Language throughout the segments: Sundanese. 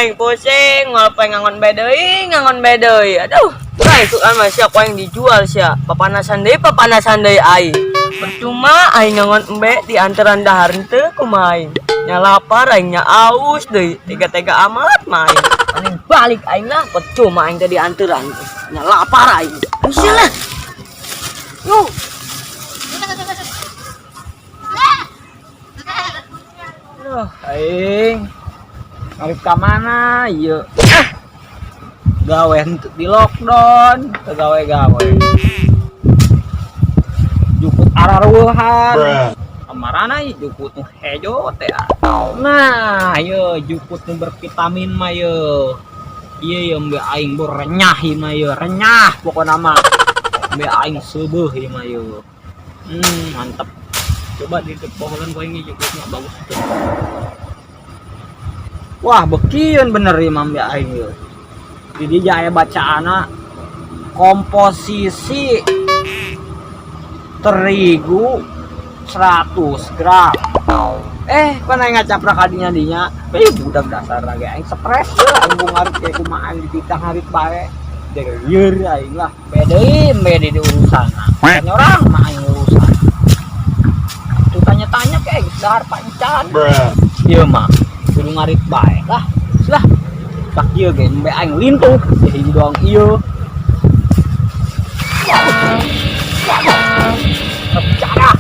Aing pusing, moal poe ngangon bae deui, ngangon bae deui. Aduh, guys, tuh mah sia ku aing dijual sia. Papanasan deui aing. Percuma aing ngangon embe di antaran dahar henteu kumaha aing. Nya lapar aing nya aus deui, tega-tega amat mah aing. Aing balik aing lah, percuma aing teh di antaran. Nya lapar aing. Sia lah. Yuk. Aduh, aing ngarit ka mana ieu? Ah. Gawe henteu di lockdown, teu gawe-gawe. Jukut araruhan. Kamarana ieu jukut nu hejo teh. Nah, ieu jukut nu bervitamin mah ieu. Ieu ye embe aing bor renyah ieu mah ieu, renyah pokona mah. Embe aing seubeuh ieu mah ieu. Mantep. Coba di pohonan ku aing jukutnya bagus tuh. Wah, bekieun bener ieu mah embe aing ieu. Di dieu aya bacaanna komposisi terigu 100 gram. Pan aing ngacaprak kadinya dinya. Budak dasar lagi aing stres ye, aing bung ngarit kayak kumaha aing dititah ngarit bae. Lieur aing lah. Bede bede di urusan. Tanya orang mah aing urusan. Tuh tanya-tanya kayak geus dahar pancan. Ieu mah kudu ngarit bae lah. Lah. Tak ieu ge embe aing lintuh, jadi hiji doang ieu. Bicara.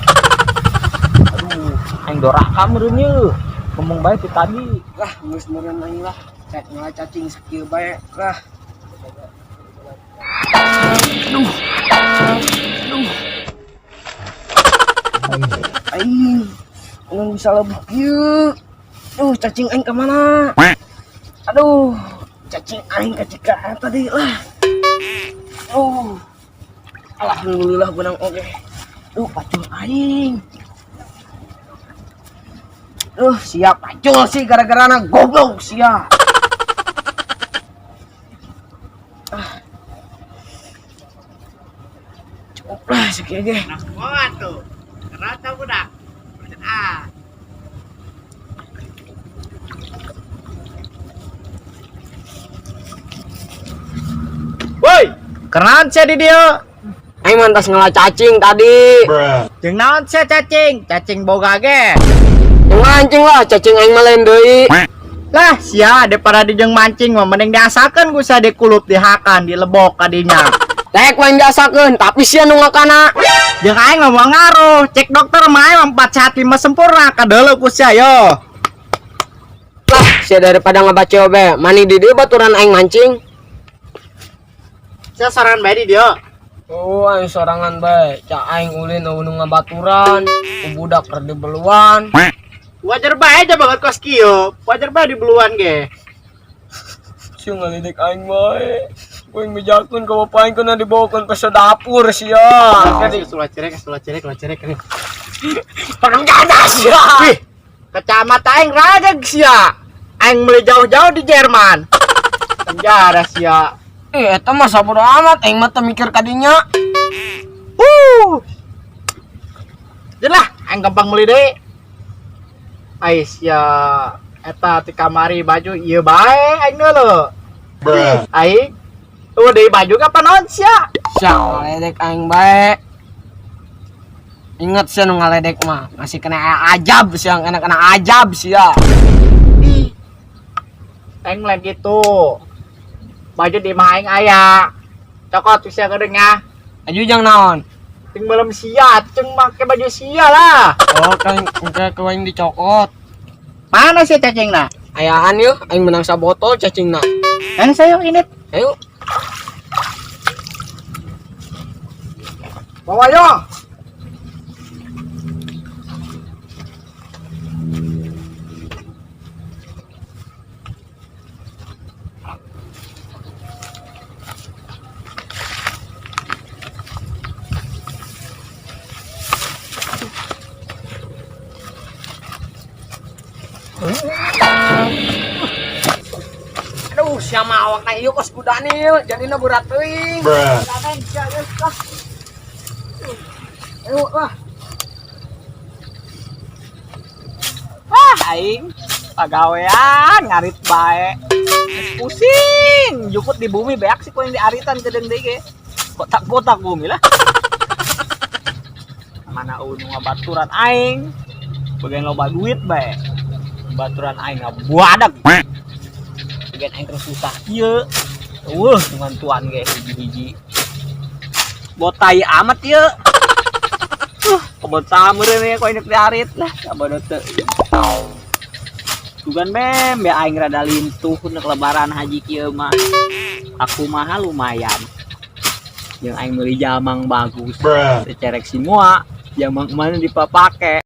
Aduh, aing doraka meureun ieu. Ngomong bae ti tadi. Lah, geus meureun aing lah. Cek ngala cacing sakieu bae lah. Aduh. Aduh. Aing anu bisa lebih kieu. Aduh, cacing aing ka mana? Aduh, cacing aing kacika tadi lah. Oh. Alhamdulillah benang oge. Duh, pacul aing. Duh, siap pacul sih gara-gara anak goblok sia. Ah. Cukup lah sekian ge. Nah, semua tuh. Rata budak. Ah. Woi, kenaon sia di dieu? Aing mantas ngela cacing tadi. Jeung naon sia cacing? Cacing boga ge. Yang mancing lah, cacing aing mah lain deui. Lah, sia daripada di jeung mancing mah mending diasakeun ku sia dikulup dihakan dilebok kadinya. Tek aing diasakeun, tapi sia nu ngakana. Jeung aing mah moal ngaruh, cek dokter mah aing mah 4 sehat 5 sempurna kadeuleu ku sia yo. Lah, sia daripada ngabaca bae, mani di dieu baturan aing mancing. Sia sorangan bae di dieu. Oh, aing sorangan bae. Cak aing ulin nu ngabaturan, ku budak keur dibeluan. Wajar bae aja banget kos kieu. Wajar bae dibeluan ge. Sia ngaledek aing bae. Ku aing bejakeun ka bapa aing kana dibawakeun ka dapur sia. Sulah cerek, sulah cerek, sulah cerek. Pakai gada sia. Wih, kacamata aing rageg sia. Aing beli jauh-jauh di Jerman. Penjara sia. Eta mah sabodo amat aing mah teu mikir kadinya. Jelah, aing gampang beli deui. Ais ya eta ti kamari baju ieu bae aing deuleu. Aing tuh deui baju kapan naon sia? Sia ngaledek aing bae. Ingat sia nu ngaledek mah, masih kena ajab sia, kena ajab sia. Ih. Aing lain gitu. Baju di mah aing aya. Cokot sia geudeung nya. Aju jang naon? Ting belum sia, ceng make baju sia lah. Oh, kan engke ku aing dicokot. Mana sih cacingna? Ayaan yeuh, aing menang sabotol cacingna. Yang saya ini. Ayo. Bawa yo. Aduh, sia mah awakna ieu kos ku Daniel, jadina berat teuing. Ayo lah. Wah, aing pagawean ngarit bae. Pusing, jukut di bumi beak sih ku yang diaritan kedeung deui ge. Kotak-kotak bumi lah. Mana eueuh nu ngabaturan aing. Bagian loba duit bae. Baturan aing ngabuadag. Bagian aing terus susah ieu. Eueuh ngantuan ge hiji-hiji. Botai amat ieu. Kebon sameureun ya ku aing diarit lah, kabodo teu. Sugan bem, ya aing rada lintuh nek lebaran haji kieu mah. Aku mah lumayan. Jeung aing meuli jamang bagus. Secerek semua, jamang mana dipapake.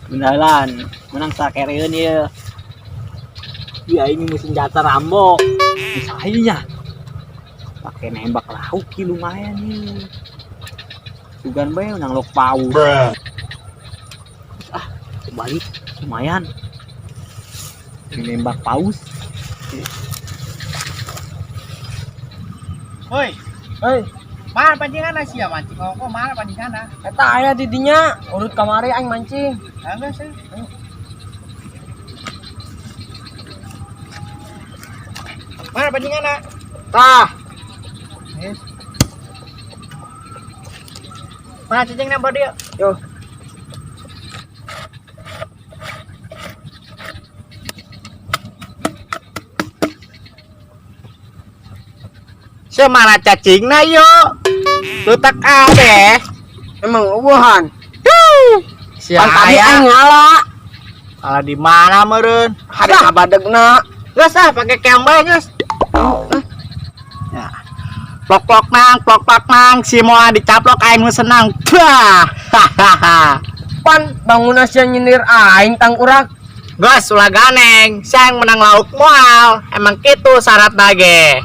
Beneran, menang sakereun ieu. Dia ini musim senjata Rambo. Misalnya pakai nembak lauk ki lumayan nih. Sugan bae menang lok paus. Ah, balik lumayan. Nembak paus. Woi, Hei, mana pancingan sia mancing ongko mana pancingan? Eta aya di dinya, urut kamari aing mancing. Enggak sih. Mana pancingan? Tah, Mana cacing nambah dia? Yo. Semana cacingna yo? Letak ade. Emang eueuhan. Si Pan tadi aya. aing ngala. Kalah di mana meureun? Hari kabadegna. Geus ah pake keong bae geus. Ya. Plok-plok nang, plok-plok nang, si moa dicaplok aing nu senang. Bah. Hahaha. Pan bangun sia nyindir aing tangkurak. Geus ulah ganeng, siang menang lauk moal. Emang kitu syarat ge.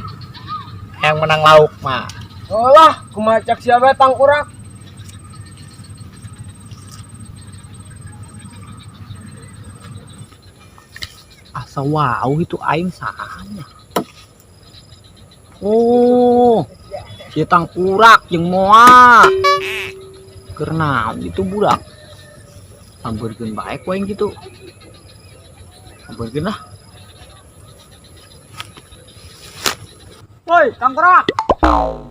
Yang menang lauk mah. Olah, kumaha cak sia bae tangkurak. Asa wow itu aing sahanya. Oh, si tangkurak jeung moa. Keur naon itu budak? Sampeurkeun bae ku aing kitu. Sampeurkeun lah. Woi, tangkurak.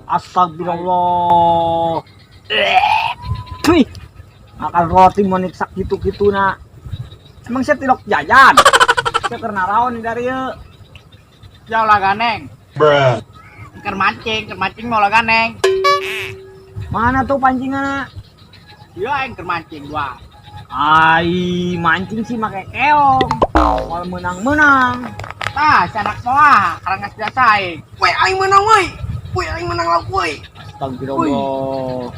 Astagfirullah. Wih, makan roti mau niksak gitu-gitu nak. Emang saya tidak jajan. Saya karena rawan dari ieu. Ya ulah ganeng. Keur mancing mau ulah ganeng. Mana tuh pancingan? Ya aing keur mancing gua. Ai, mancing sih make keong. Mau menang-menang. Tah, si anak moa, karena geus biasa aing. Woi, aing menang woi. Woi, aing menang lauk woi. Astagfirullah.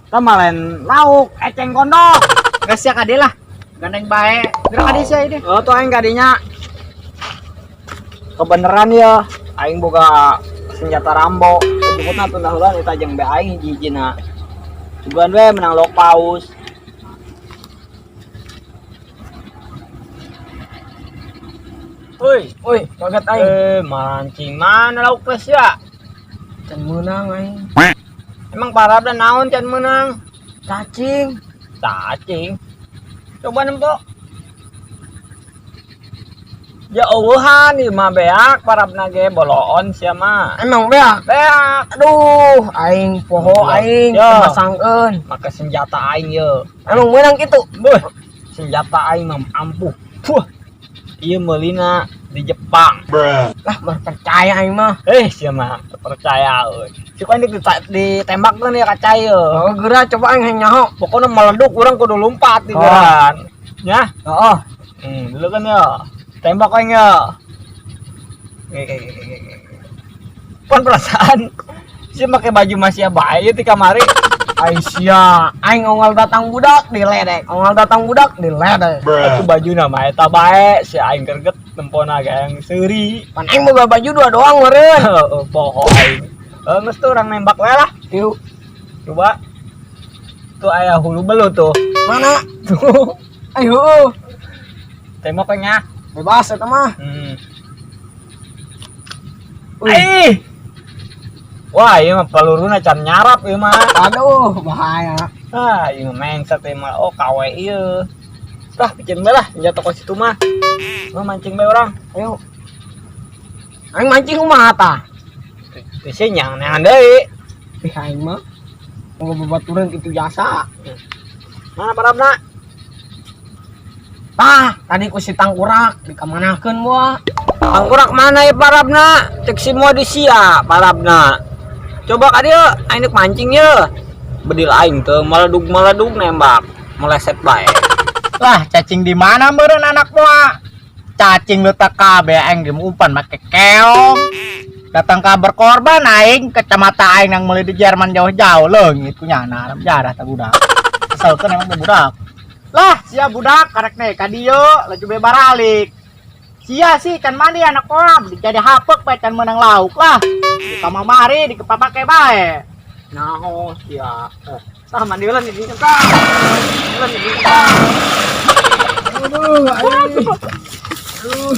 Kita malen lauk, eceng gondok. Geus sia kade lah. Gandeng bae. Gerak kade sia ini. Oh, tuh aing kadinya. Kebeneran ya, aing boga senjata Rambo. Jemputna tunda heula eta jeung be aing hiji-hijina. Sugan we menang lauk paus. Woi, Woi, kaget aing. Mancing mana lauk geus ya? Can meunang aing. Emang parabna naon can meunang? Cacing. Cacing. Coba nempo. Ya eueuhan ieu mah beak parabna ge boloon sia mah. Emang beak? Beak. Aduh, aing poho aing Yo. masangkeun. Make senjata aing ye. Emang meunang kitu? Beuh, senjata aing mah ampuh. Puh. Ieu meulina di Jepang. Lah, baru percaya aing mah. Sia mah percaya euy. Si ku aing ditembak teh ya kaca ieu. Oh, geura coba aing hayang nyaho. Pokoknya meleduk urang kudu lompat di Oh. geran. Ya. Heeh. Dulu kan ya. Tembak aing ya. Oke. Pan perasaan si make baju masih bae ti kamari. Aisyah, aing ongol datang budak diledek, ongol datang budak diledek. Atuh baju nama eta bae, si aing gerget tempona ge yang seuri. Pan aing boga baju dua doang meureun. Heeh, poho aing. Geus tuh urang nembak we lah. Yuk. Coba. Tuh aya hulu belut tuh. Mana? Tuh. Ayo. Tembak we nya. Bebas eta mah. Wih. Ih. Wah, ieu mah peluruna can nyarap ieu mah. Aduh, bahaya. Ah, ieu mah mengset ieu mah. Oh, KW ieu. Tah, bikin bae lah senjata kos itu mah. Mah mancing bae urang. Ayo. Aing mancing kumaha tah? Geus nyang neangan deui. Ih aing mah mau babaturan kitu jasa. Mana parabna? Tah, tadi ku si tangkurak dikamanakeun moal. Tangkurak mana ya parabna? Cek si moal di sia parabna. Coba ka dieu, aing deuk mancing ye. Bedil aing teu meledug-meledug nembak, meleset bae. Lah, cacing di mana meureun anak moa? Cacing letak kabeh aing di umpan make keong. Datang ka berkorban aing kacamata aing yang meuli di Jerman jauh-jauh leungit ku nyana jarah tah budak. Keselkeun emang teh budak. Lah, sia budak karek nih ka dieu laju be baralik. Sia sih kan mandi anak moa jadi hapek bae can meunang lauk lah. Di kamari dikepapake bae. Naho sia. Tah mandi heula di dieu tah. Heula di dieu tah. Aduh, aing. Aduh.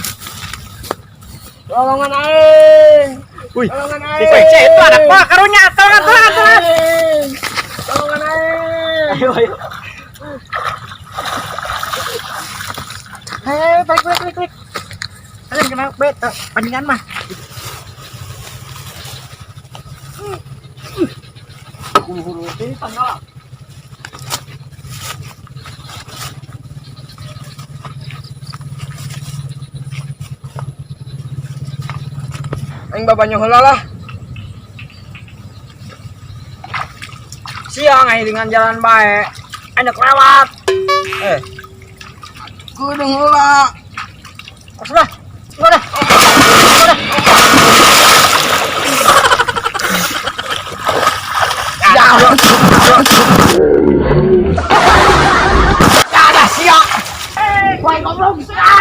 Tolongan aing. Wih, Tolongan si aing. Cece itu anak moa karunya, tolongan tolongan tolongan. Tolongan aing. Ayo ayo. Hei, tarik, tarik, tarik, tarik. Kalian kena bet, pancingan mah. Huru-huru ini tanggal. Aing babanyo heula lah. Siang aing dengan jalan bae. Aing deuk lewat. Kudu heula. Sudah. Sudah. Sudah. Ya. Ya ada siang. Woi goblok sia.